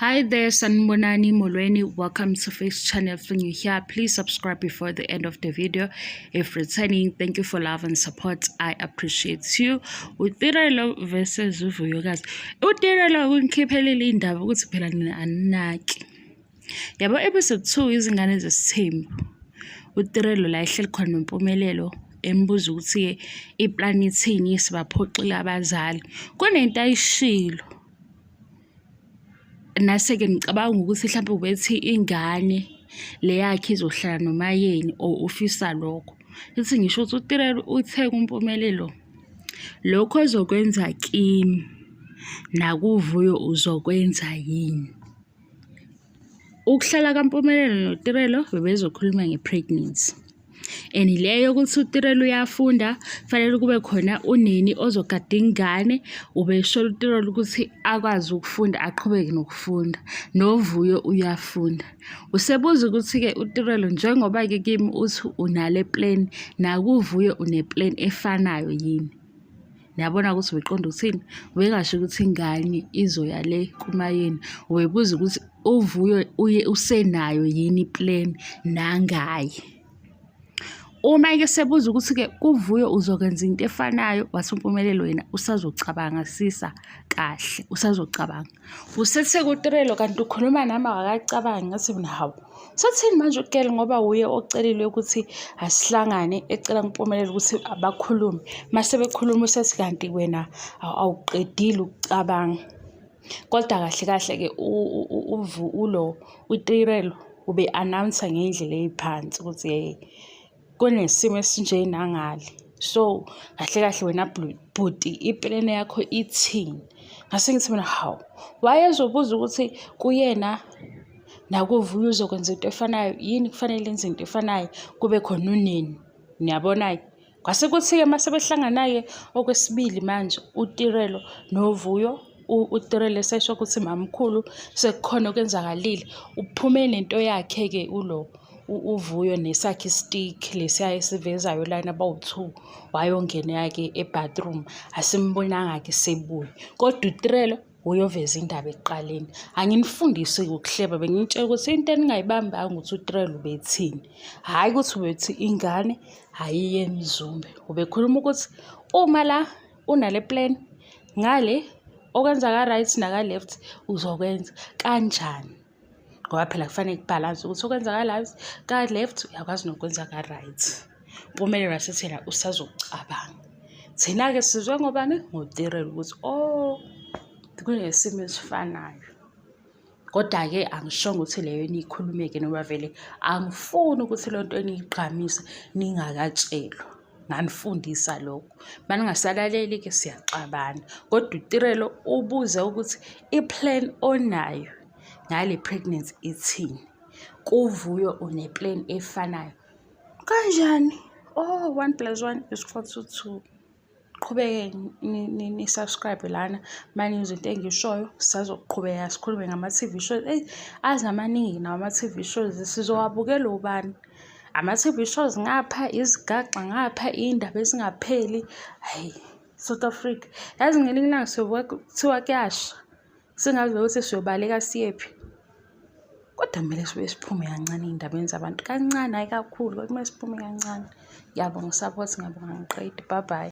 Hi there, Sanibonani Molweni. Welcome to Face Channel. If you're here, please subscribe before the end of the video. If returning, thank you for love and support. I appreciate you. UTirelo versus uVuyokazi. UTirelo ungikhiphelile indaba ukuthi phela nina aninaki. Yabo, episode 2, Izingane Zesithembu. UTirelo la ehleli khona noMpumelelo, embuza ukuthi i-plan ithini, sibaphoxile abazali. Kunento ayishilo. Nase-ke ngicabanga ukuthi hlampe ubethi ingane le yakhe izohlala noMaYeni or ufisa lokho. Ithi ngisho ukuthi uTirelo uthe kuMpumelelo, lokhu ozokwenza kimi nakuVuyo uzokwenza yini? Ukuhlala kaMpumelelo noTirelo bebezokhuluma nge-pregnancy. And le yokuthi uTirelo uyafunda, fanele kube khona uneni ozogada ingane, ubesholo uTirelo ukuthi akwazi ukufunda, aqhubeke nokufunda. NoVuyo uyafunda. Usebuza ukuthi-ke uTirelo, njengoba-ke kimi uthi unale plan, nakuVuyo une-plan efanayo yini? Niyabona ukuthi ubeqonda ukuthini? Ubengasho ukuthi ingane izoya le kuMaYeni. Ubebuza ukuthi uVuyo uye usenayo yini i-plan nangaye. Uma-ke sebuza ukuthi-ke kuVuyo uzokwenza into efanayo, wathi uMpumelelo yena usazocabangisisa kahle, usazocabanga. Usethe kuTirelo kanti ukhuluma nami akakacabangi. Ngathi mina, hawu, sethini manje uGirl, ngoba wuye ocelile ukuthi asihlangane, ecela kuMpumelelo ukuthi abakhulume. Mase bekhuluma usethi kanti wena awuqedile ukucabanga. Kodwa kahle kahle-ke ulo uTirelo ube-announce-a ngey'ndlela ey'phansi ukuthi kunesimo esinje nangale. So kahle kahle wena bhuti, i-plan yakho ithini? Ngase ngithi mina, hawu, wayezobuza ukuthi kuyena nakuVuyo uzokwenza into efanayo yini? Kufanele enze into efanayo, kube khona uneni. Niyabona-ke, kwase kuthi-ke uma sebehlangana-ke okwesibili manje uTirelo noVuyo, uTirelo esesho ukuthi mamkhulu sekukhona okwenzakalile, uphume nento yakhe-ke ulo uVuyo nesakhe i-stick lesiya esivezayo lana bawu-two, wayongena-ke e-bathroom, asimbonanga-ke sebuya. Kodwa uTirelo uyoveza indaba ekuqaleni. Anginifundisi ukuhleba, benginitshela ukuthi into eningayibambanga ukuthi uTirelo ubethini. Hhayi ukuthi ubethi ingane ayiye eMzumbe. Ubekhuluma ukuthi uma la unale plan ngale, okwenza ka-right naka-left uzokwenza kanjani, ngoba phela kufanele ku-balance ukuthi okwenza ka-left, ka-left uyakwazi nokwenza ka-right. Mpumelelo wasethi yena usazokucabanga. Thina-ke sizwe ngobani? NgoTirelo ukuthi oh, kunesimo esifanayo. Kodwa-ke angishongo ukuthi leyo niyikhulume-ke, noma vele angifuni ukuthi leyo nto niyigqamise ningakatshelwa. Nganifundisa lokho. Uma ningasalaleli-ke siyaxabana. Kodwa uTirelo ubuze ukuthi i-plan onayo ngale pregnancy ithini? KuVuyo une-plan efanayo. Kanjani? Oh, one plus one is equal to two. Qhubeke ni-subscribe lana manizwa into engiyishoyo. Sisazoqhubeka sikhulume ngama-TV shows. Eyi, aze amaningi nawo ama-TV shows, sizowabukela ubani? Ama-TV shows ngapha, izigaxa ngapha, iy'ndaba ezingapheli. Hhayi, South Africa. Yazi ngelinye ilanga siyobuka kuthiwa kuyasha. Singazi nokuthi siyobaleka siyephi. Kodwa kumele sibuye siphume kancane ey'ndabeni zabantu. Kancane, hhayi kakhulu, kodwa kumele siphume kancane. Ngiyabonga support, ngiyabonga, angiqedi. Bye bye.